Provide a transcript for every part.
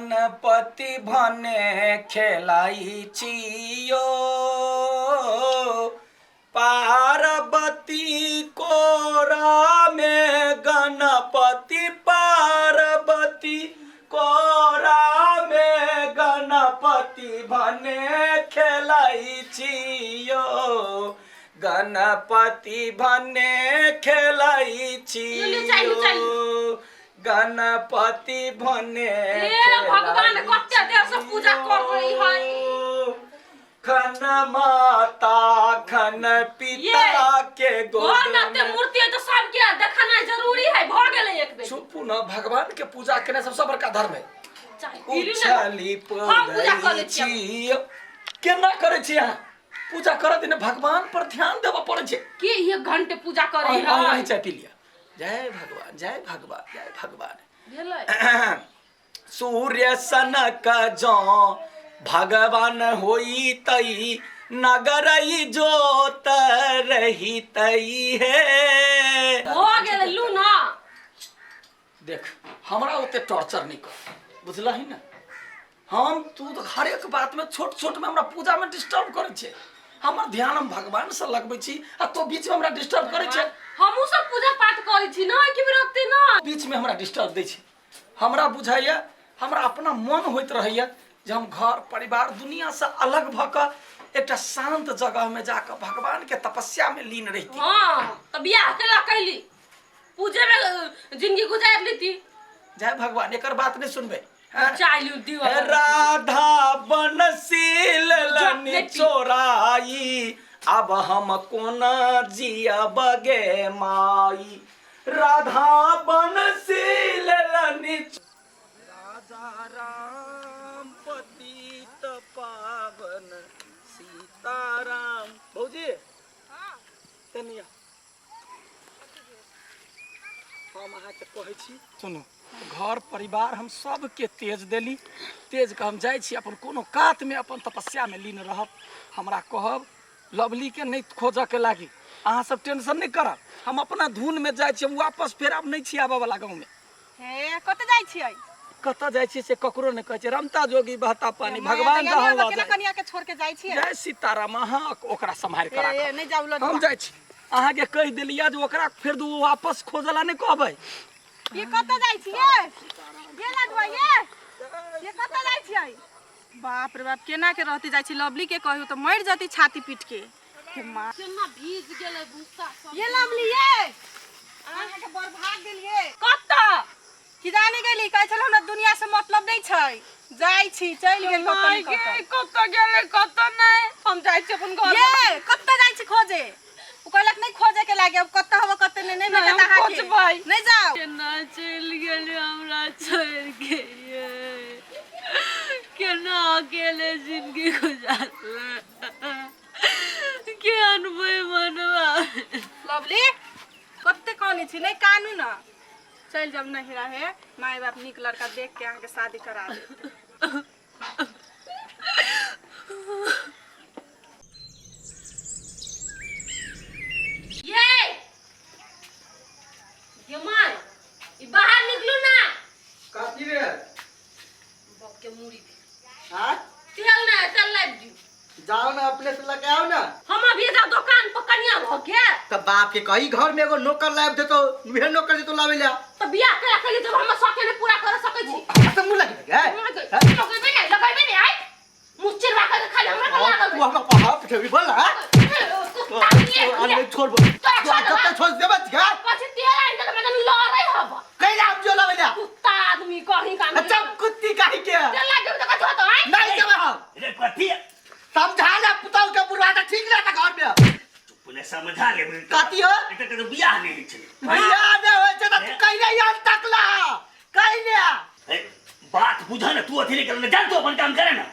गणपति भने खेलाई छियो, पार्वती कोरा में गणपति, पार्वती कोरा में गणपति भने खेलाई छियो, गणपति भने खेलाई छियो, गणपति भने। हे भगवान, कते देर से पूजा कर रही है। खन माता खन पिता के गोद घर में एते मूर्ति है तो सबके देखना जरूरी है। भ गेलै एक बेर। चुप न, भगवान के पूजा केनाइ सबसँ बड़का धर्म है। चाहे पीली ने उछली हम पूजा कऽ लै पड़ै छियै। छी, केना करै छी अहाँ पूजा? करऽ दिन भगवान पर ध्यान देबऽ पड़ै छै। के एक घंटे पूजा करे अहीं है? अहीं चाय पी लिअ। जय भगवान, जय भगवान, जय भगवान। भेलै। सूर्य सनक जँ भगवान होई तई नगर जोत रही तई हे। भ गेलै, लू ना। देख, हमरा ओते टॉर्चर नहीं कर, बुझलही ने? हम तू तऽ हरेक बातमे छोट छोटमे हमरा पूजामे डिस्टर्ब करै छै। हमर ध्यान हम भगवानसँ लगबै छी आ तो बीचमे हमरा डिस्टर्ब करै छै। हमहूँ सब पूजा पाठ करै छी ना कि विरक्ति ना। बीचमे हमरा डिस्टर्ब दै छै। हमरा बुझाइए, हमरा अपना मन होइत रहैए जे हम घर परिवार दुनियासँ अलग भऽ कऽ एकटा शान्त जगहमे जाकऽ भगवानके तपस्यामे लीन रहिती। हाँ, तऽ बियाह केला कैली? पूजे में जिंदगी गुजार लेती। जय भगवान, एकर बात नहीं सुनबै, हैं? चाय लू दियो। हे राधा बनसी लेलनि नहीं पी। चोराई, अब हम कोना जियब गे माई? राधा बनसी लेलनि। राजा राम पतित पावन सीताराम। भौजी, तनिया हम अहाँके कहै छी, सुनू, घर परिवार हम सबके तेज देली, तेज के हम जाइ छी अपन कोनो कातमे अपन तपस्यामे लीन रहब। हमरा कहब लवलीके नहि खोजऽके लागी। अहाँ सब टेंशन नहि करब, हम अपना धुनमे जाइ छी। हम वापस फेर आब नहि छी आबऽवला गाँवमे। हे, कतऽ जाइ छियै? कतऽ जाइ छियै से ककरो नहि कहै छै। रमता जोगी बहता पानी, भगवान जहाँ लऽ केना जाय। कनिया के छोड़ के जाइ छियै? जय सीताराम। अहाँ ओकरा सम्हारि कऽ ए, ए, राखब। नहि जाउ लडुआ। हम जाइ छी, अहाँके कहि देलियै जे ओकरा फेर दू वापस खोजला नहि कहबै। ये कतऽ जाइ छियै ये लडुआ? ये कतऽ जाइ छियै? बाप रे बाप, केना के रहती जाइ छी? लवली के कहियो तऽ मरि जती छाती पीट के। हे माँ, केना भीज गेलै भूसा सब। ये लवली, ये अहाँके बड़ भाग गेलियै। कतऽ? कि जाने गेली, कहै छल हमरा दुनिया से मतलब नहि छै, जाइ छी, चलि गेल कतऽ माय ने गे, कतऽ। कतऽ गेलै कतऽ नहि, हम जाइ छी अपन घर। ये कतऽ जाइ छी खोजे? ओ कहलक नहि खोजे के लागे, अब कतऽ हब कतऽ नहि, नहि नहि, भेटत हम अहाँके। खोजबै। नहि जाउ। केना चलि गेलै हमरा छोड़ि के ये? केना अकेले जिंदगी गुजारलै? केहन बेईमानवा। लवली, कते कानै छी? नहि कानू न, चलि जाब नहीं रहे, माय बाप नीक लड़का देख के अहाँके शादी करा देत। ये ये my, ई बाहर निकलू ना। कथी रे? बाप के मूड़ी। हाँ? तेल ना, तेल लाइब दियो। जाओ ना, अपने से लगाओ ना। हम अभी जा दुकान पर कनिया भ के तो बाप के कही घर में एगो नौकर लाइब देतो, उहे नौकर देतो लावे ला। तो बियाह के रखली जब हम शौक ने पूरा कर सकै छी। तो मुंह लगी गए। लगेबे नहीं, लगेबे नहीं। आई मुँह चिरवा के खाली हमरा के लागल। तू हमरा पहाड़ पे ठेवी बोल हां। कुत्ता के अरे छोड़ बोल। तोरा छोड़ तू देबा। छोड़ देबा का? પછી तेल आइन त मैं लड़ै हब। कैला हम जो लावे ला। कुत्ता आदमी कहीं का। अच्छा कुत्ती काहे के? तेल लागे त कथि होतो आई? नहीं देबा हम। रे कथी? समझा ले पुतौ के, बुढ़वा के ठीक रहता घर में। पुने समझा ले। कथी हो? एते तो बियाह नहीं होइ छलै। भैया ने होइ छै त तू कैले याद तकला कैले? ए, बात बुझ ने तू, अथी नहीं कर, जान तू अपन काम करे ना।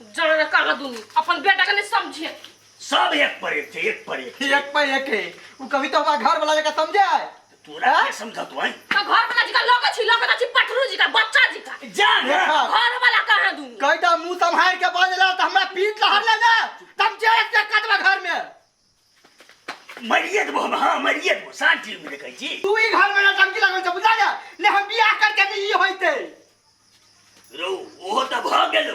जाने कहाँ दुनू अपन बेटा के नहीं समझे। सब एक पर एक छै, एक पर एक। एक पर एक है उ, कभी तो हमारा घर वाला जगह समझे है। तोरा के समझा तू हैं? तो घर वाला जी का लगे छी, लगे छी पटरू जी का बच्चा जी का। जान। देखा। घर वाला कहाँ दुनू? कईटा मुंह संभाल के बजला त हमरा पीठ लहर ले ना, तब जे एक कटवा घर में मरिए देबो हम। हाँ, मरिए देबो, शांति में देखै छी। तू ही घर में ना टंकी लगल छ, बुझा जा ले, हम बियाह करके नहीं ई होइते। रो ओहो तऽ भऽ गेलौ।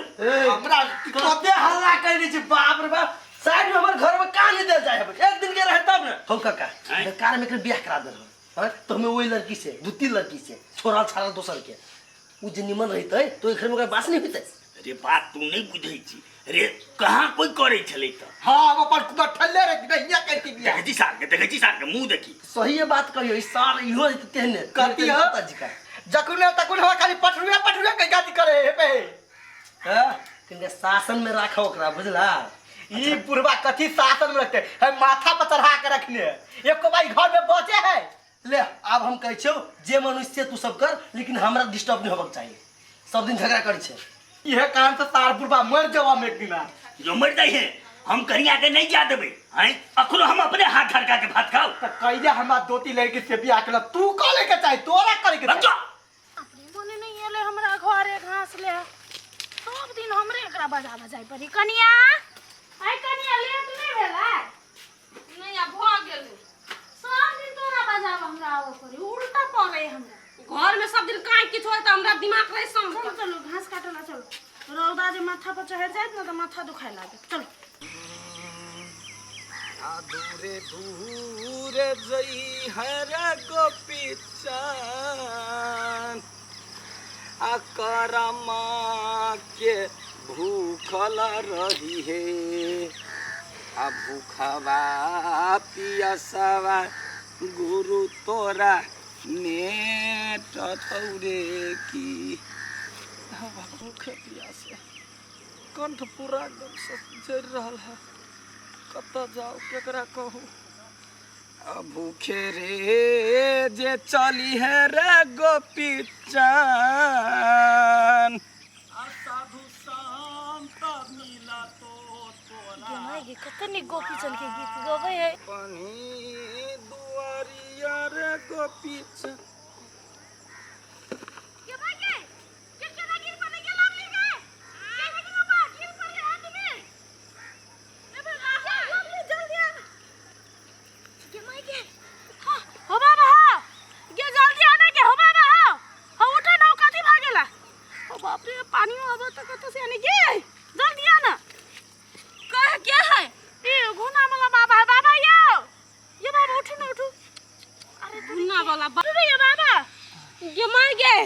हमरा कते हल्ला करै छै, बाप रे बाप। साइड में हमर घर में का नहीं देल जाए है, एक दिन के रहे तब ने। हो काका, बेकार में एकर बियाह करा देल हँ तो हमें वही लड़की से, दू तीन लड़की से छोड़ा छाड़ा दोसर के उ जे निमन रहितै तो घर में ओकरा बास नहीं होइतै। रे बात तू नहीं बुझै छी रे, कहाँ कोई करै छलै तऽ। हाँ, हम अपन बैठले रे नहिया कहती बियाह। देखै छी सार के, देखै छी सार के मुंह देखी। सही बात कहियो, ई सार इहो रहितै तेहने कथी हो जी का जखन तखन हमरा खाली पठरुए पठरुए के गाती करे हे पे। हां, किनका शासन में राखो ओकरा, बुझला? ई बुढ़वा कथी शासन में रखते है, माथा पर चढ़ा के रखने है, एको बाई घर में बचे है। ले आब हम कहै छियौ जे मनुष्य तू सब कर, लेकिन हमरा डिस्टर्ब नहीं होबक चाहिए। सब दिन झगड़ा करै छै, इहे कारण से सार बुढ़वा मर जाओ हम एक दिना। जो मर जाइ है हम कनिया के नहीं जा देबै हैं, अखनो हम अपने हाथ धरका के भात खाओ। त कहिया हमरा दोती लड़की से बियाह केलक, तू करे के चाही, तोरा करे के चाही। बच्चा अपने मने नहीं एले हमरा घरे घास ले, सब दिन हमरे एकरा बजा बजाय पड़ी। कनिया आइ कनिया लेट नहीं भेलै? नहीं आब भऽ गेलै। सब दिन तोरा बजाब हमरा आबऽ पड़ी, उल्टा पड़े हमरा। घर में सब दिन काहे किछु होय तऽ हमरा दिमाग रहे सम। चलो चलो घास काटे ला चलो, रौदा जे माथा पर चढ़ जायत ना तऽ माथा दुखाय लागत। चलो। आ दूरे दूरे जई हर गोपी चान, आ करमा के भूखल रही हे, आ भूखवा पियसवा गुरु तोरा नेट तौरे की। भूखे पियासे कंठ पूरा एकदम से जरि रहल है, कतऽ जाउ केकरा कहू। आ भूखे रे जे चली है रे गोपी चान, आ साधु संत मिला तो तोरा। माय गे, कते नीक गोपी चंद के गीत गबै है। पनी दुआरिया रे गोपी चान। गे माय गे, के केना गिर पड़े गे लवली गे? के गे बाबा गिर पड़े आदमी। ए बाबा, लवली जल्दी आ। गे माय गे, हां हो बाबा, हां गे जल्दी आना के हो बाबा, हां हो उठो ना, कथी भागेला? ओ बाप रे, पानी आबे त कत से आने गे, जल्दी आना। कह क्या है? ए घुना वाला बाबा है, बाबा यो ये बाबा उठो ना उठो। अरे घुना वाला उठो रे ये बाबा। गे माय गे,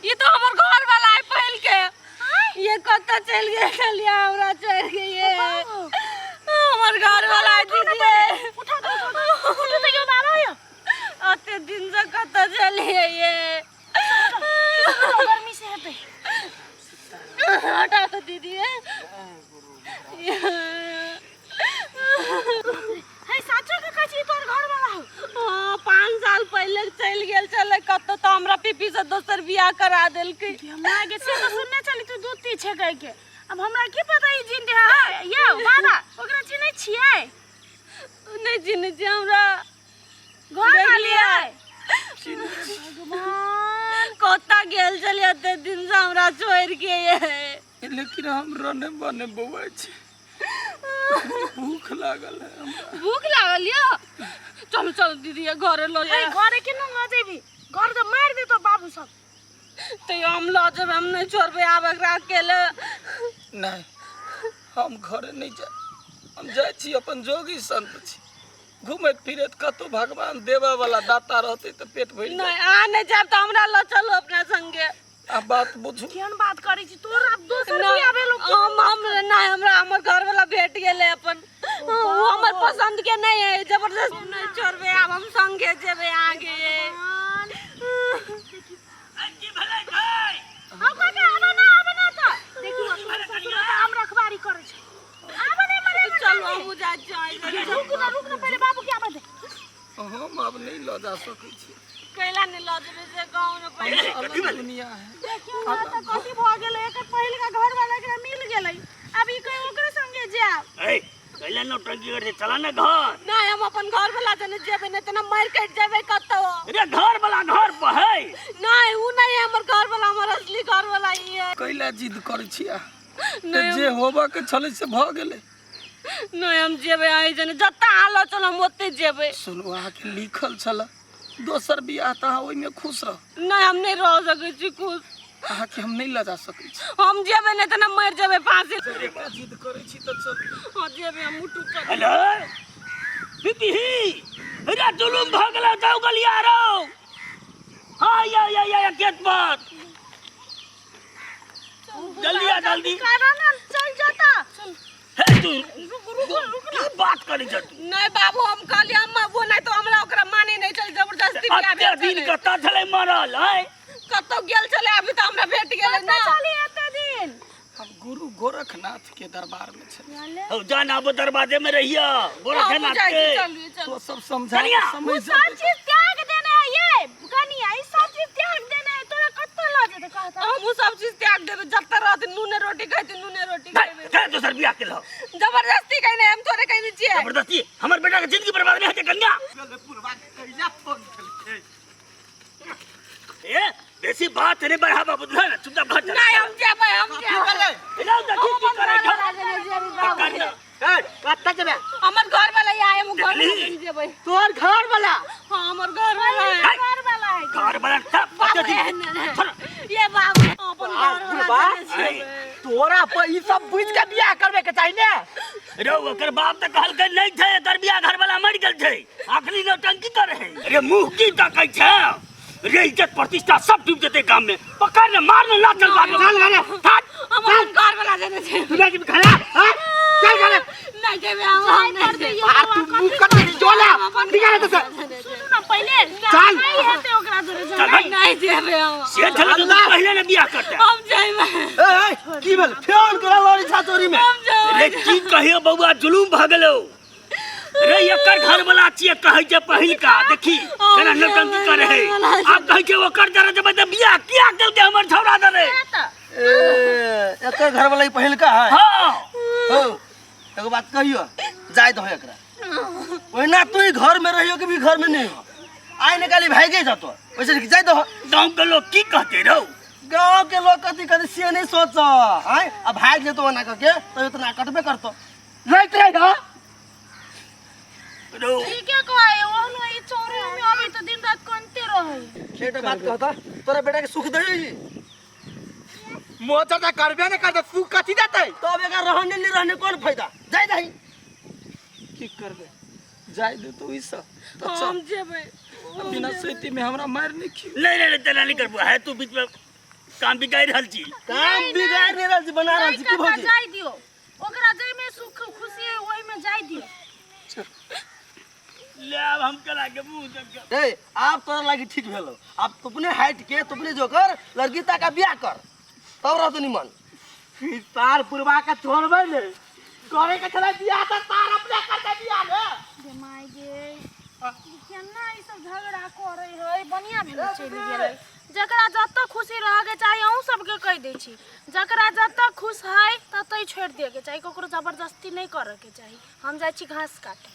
ये तो हमर घर वाला है पहिल के। ये कतऽ चलि गेल छलियै हमरा छोड़ि के? ये हमर घर वाला है दीदी। उठो तो उठो तो उठो तो यो बाबा यो। अते दिन से कतऽ छलियै ये? गर्मी से हेतै। हटा तो दीदी। हे साचो के कहै छी तोर घर वाला हो? हाँ, 5 साल पहिले चलि गेल छलै कतऽ, तऽ हमरा पीपी से दोसर बियाह करा देलकै। माय गे, से तऽ सुनने छली तू दूध ती छै कहि के, अब हमरा की पता ई जिंदे है। यौ बाबा, ओकरा चिन्है छियै? नहि चिन्है छियै हमरा। घर वाली है? भगवान, कतऽ गेल छलियै एते दिन से हमरा छोड़ि के ये? लेकिन हम रने बने बौआइ छी, भूख लागल है हमरा। भूख लागल यो? चलू चलू दीदी, घरे लऽ हे जाय। घरे केना लऽ जेबी? घर तऽ मारि देतौ बाबू सब। तैयो हम लऽ जेबै, हम नहि छोड़बै आब एकरा अकेले। नहीं, हम घरे नहीं जाए, हम जाइ छी अपन जोगी संत छी, घूमैत फिरैत कतौ भगवान देबऽ वाला दाता रहतै तऽ पेट भरि नहि जायत। अहाँ नहि जायब तऽ हमरा लऽ चलू अपना संगे। आ बात बुझू। केहन बात करै छी तोर? आब दोसर नहि, बियाह भेलौ की? हम नहि, हमरा हमर घर वाला भेट गेलै अपन, ओ हमर पसंद के नहीं है, जबरदस्ती नहीं छोड़बै आब, हम संगे जेबै आगे। की भेलै भाइ? हम काका आबे ना, आबे ना तऽ देखियौ तोर ससुर तऽ आम रखबारी करै छै। आबे नै मरे। चलू, हमहूँ जाइ छियै। रुक ना, रुक ना, पहिले बाबू के आबे दे। हम आब नहीं लऽ जा सकै छी। कैला नहि लऽ जेबै से कहू ने पहिले। अलग दुनिया है। देखियौ ना तऽ कथी भऽ गेलै, एकर पहिलका घर वाला एकरा मिल गेलै, आब ई कहे ओकरे संगे जायब। ए कैला नौटंकी करते, चला ना घर। नहि, हम अपन घर वाला जने जेबै, नहि तऽ मारि कटि जेबै कतौ। रे घर वाला घर पर है। नहि, उ नहि है हमर घर वाला, हमर असली घर वाला ई है। कैला जिद करै छी अहाँ? नहि। जे होबऽ के छलै से भऽ गेलै। नहि, हम जेबै अहीं जने, जतऽ अहाँ लऽ चलू हम ओतै जेबै। सुनू, अहाँके लिखल छलै दोसर बियाह तऽ अहाँ ओहिमे खुश रहू। नहि, हम नहि रह सकै छी खुश। अहाँके हम नहि लऽ जा सकै छी। हम जेबै नहि तऽ ने मरि जेबै फांसी। एते जिद करै छी तऽ चल। हाँ जेबै हम, उठू चल। हेलो दीदी, रे जुलुम भऽ गेलौ, जाउ गलिया रौ। हाँ या या या गेट पर जल्दी आ, जल्दी। कारण चल जाता। हे तू रुक रुक रुक। की बात करै छ तू? नहीं बाबू, हम कहलियै हम वो नहीं तो हमरा ओकरा माने नहीं चल, जबरदस्ती बियाह अते भेल दिन छलै। कतऽ छलै मरल? आँय, कतौ गेल छलै, अभी तऽ हमरा भेट गेलै ना। चली एते दिन हम गुरु गोरखनाथ के दरबार में छलियै। हौ जान, आब दरवाजे में रहिया गोरखनाथ हमहूँ जाइ के। छी, चलिए चल। तो सब समझा कनिया, समझ उ सब चीज त्याग देने है ये कनिया, ई सब चीज त्याग देने है, तोरा कत्तो लऽ जेतै कहता? हमहूँ सब चीज त्याग देबै, जतऽ रहतै नूने रोटी खैतै, नूने रोटी खेबै। कर दोसर बियाह केलहो? जबरदस्ती कहने, हम थोड़े कहने छियै जबरदस्ती। हमर बेटा के जिंदगी बर्बाद नहीं हेतै कन्या। ए बेसी बात नहीं बढ़ावा, बुझल ना? चुपचाप घर चल। नहीं, हम जेबै, हम जेबै। एना देखी की करै छौ। पकड़ ना। ए, कत्ता जेबे? हमर घर वाला आए, हम घर देखली? में जेबै। तोहर घर वाला? हाँ, हमर घर वाला है। घर वाला है। घर वाला सब बाबू अते दिन- एहन है। छोड़। ये बाबू अपन घर बुढ़बा। वाला जेबै। तोरा पर ई सब बुझ के बियाह करबे के चाही ने। रे ओकर बाप तऽ कहलकै नहीं छै एकर बियाह, घर वाला मरि गेल छै। अखनी नौटंकी करे है। रे मुंह की तकै छै रे? इज्जत प्रतिष्ठा सब डूब जेतै गाम में। पकड़ ने, मार ने, ला चल बाग। चल घरे। हट। हम अपन घर वाला जेने छै। तू नहीं जेबी घरे? हाँ, चल घरे। नहीं जेबै हम, हम नहीं जेबै। आ तू मुंह कट के जोला निकाल दे से। सुनू ना पहिले। चल। नहीं हेतै ओकरा जोरे। चल भाई। नहीं जेबै हम। से छलै तऽ तू पहिले ने बियाह करते। हम जेबै। ए ए, की भेल? फेर करा लड़ी छा चोरी में? हम जेबै। रे की कहियो बौआ, जुलूम भऽ गेलौ रे। एकर घर वाला छियै, कहै छै पहिलका देखी केना नौटंकी करे है। आब कहै छै ओकर जरे जेबै तऽ बियाह किया केलकै हमर छौड़ा दरे? ए, एकर घर वाला ई पहिलका है? हाँ। हो, एगो बात कहियो, जाय दहो एकरा। ओहिना तू ही घर में रहियो कि भी घर में नहीं हो, आइ निकाली भागे जतो, वैसे जाय दहो। गाँव के लोग की कहते रौ? गांव के लोग कथी कथी से नहीं सोच। आय अब भाग जेतो ओना करके तो इतना कटबे करतो, राइट राइट। हाँ रौ ठीके कहै, ओहनो ई चोरी में अभी तो दिन रात कनते रहै। एकटा बात कहता, तोरा बेटा के सुख दही? मोचर त करबे ने करते, सुख कथी देतै? तब एकर रहने नहीं रहने कोन फायदा? जाय दही। की करबै, जाय दे तू ई सब तऽ चल। हम जेबै। बिना सैती में हमरा मारि नहि खियो। नहीं नहीं नहीं, तेना नहीं करबो है, तू बीच में काम बिगाड़ रहल छी। काम बिगाड़ नहीं रहल छी, बना रहल छी। की काका भौजी? जाय दियो ओकरा, जाहिमे सुख खुशी है ओहिमे जाय दियो। ले आब हम करा के मुंह देख। ए, आब तोरा लागी ठीक भेलो। आब तू अपने हाइट के तू अपने जोकर लड़की ता का बियाह कर, तब रहतो निमन। ई तार पुरवा के छोड़बै ने, करे के छलै बियाह त तार अपने करते बियाह ने। गे माय गे, ई केना ई सब झगड़ा करे है? बढ़िया भेलै चलि गेलै। जकरा जतऽ खुशी रहऽके चाही, अहूँ सबके कहि दै छी, जकरा जतऽ खुश है ततहि छोड़ि दियके चाही, ककरो जबरदस्ती नहि करऽके चाही। हम जाइ छी घास काटे।